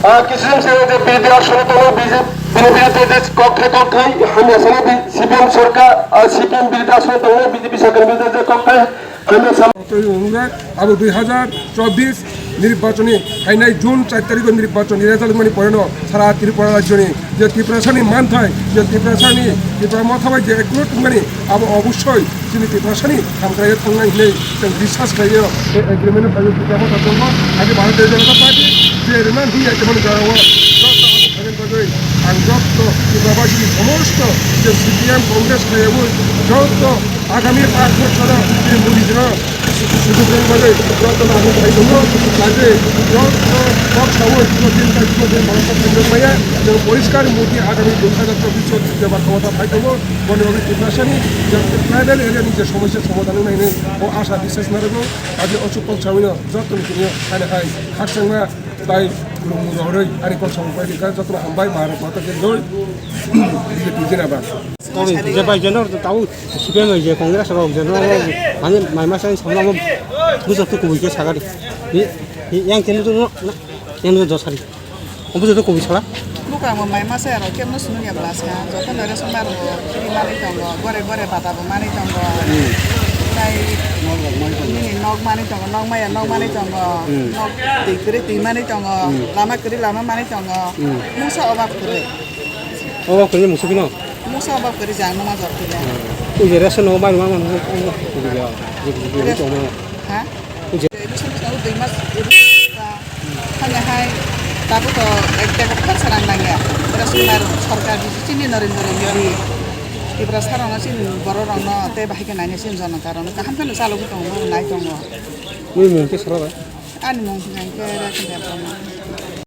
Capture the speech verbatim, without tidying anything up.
Ah, kisi jang se je B J P asole tongo, B J P, bini biruddhe je kokthai kokthai hamya sani, C P M sorkar, ah, C P M biruddhe asole tongo, B J P sorkar biruddhe je kokthai hamya sani. Tei wngkha abo dui hazar chobbish nirbachoni, hainai June char tarikh o nirbachoni result wngmani poreno sara Tripura rajyoni je Tiprasani manthai, je Tiprasani, Tipra motha bai je ekmot wngmani, abo obossoi chini Tiprasani hamkraio thangnai hinwi chwng biswas khlaio. Tei agreement o phaio Tipra motha tongo, age Bharatiya Janata Party je rwna hiya jemon jora o joto abo khaina bagwi ang joto Tiprabasini somosto je C P M Congress khlaiwi joto agami panch bochoro je Modi jora sujuk rwna bagwi joto no ang phai tongo, kaje joto kok sawi joto din tai joto din bharok kok thangjakmaya, jeng poriskar Modi agami dui hazar chobbish o jeba khomota phai tongo. Boni bagwi Tiprasani je tribal area ni je somosya somadhan wngna hinwi o asha biswas narwgo. Adi o chukpal sawino joto ni simi ani hai khakchangma tai rung roroi ani kok samung pai rikha joto hambai Bharat Mata ki joi. B J P jinabad. Tau je bai jeno tau C P M je Congress rok jeno mane mai masa samla mo bujo tu kubui ke sagari. Ni yang kenu tu no yang no josari. Obo joto kubui sala. Buka mo mai masa aro kemno sunu ya blasa. Joto nare sumar mo. Ni mani tongo. Gore gore bata bo mani tongo. Nai nini nok mani tongo. Nok maya nok mani tongo. Nok twi kwrwi twi mani tongo. Lama kwrwi lama mani tongo. Musa obab kwrwi. Obab kwrwi musu kino. Musa obab kwrwi jang numa jor kwrwi. Ui je ration no bai ma ma. Ui je. Ration no. Ha? Ui je. Ration no dui mas. Hanya hai, tabuk to ek bag of khorsa rang nangya. Ora sumar sarkar di sini Narendra Modi. Ibra sarano sini bororokno tei bahai khe naina sini jonatarono kaham kheno chalogo tongo, nai tongo. Nini mung khe sala bai? Ani mung hwnkha khe Rakhindra.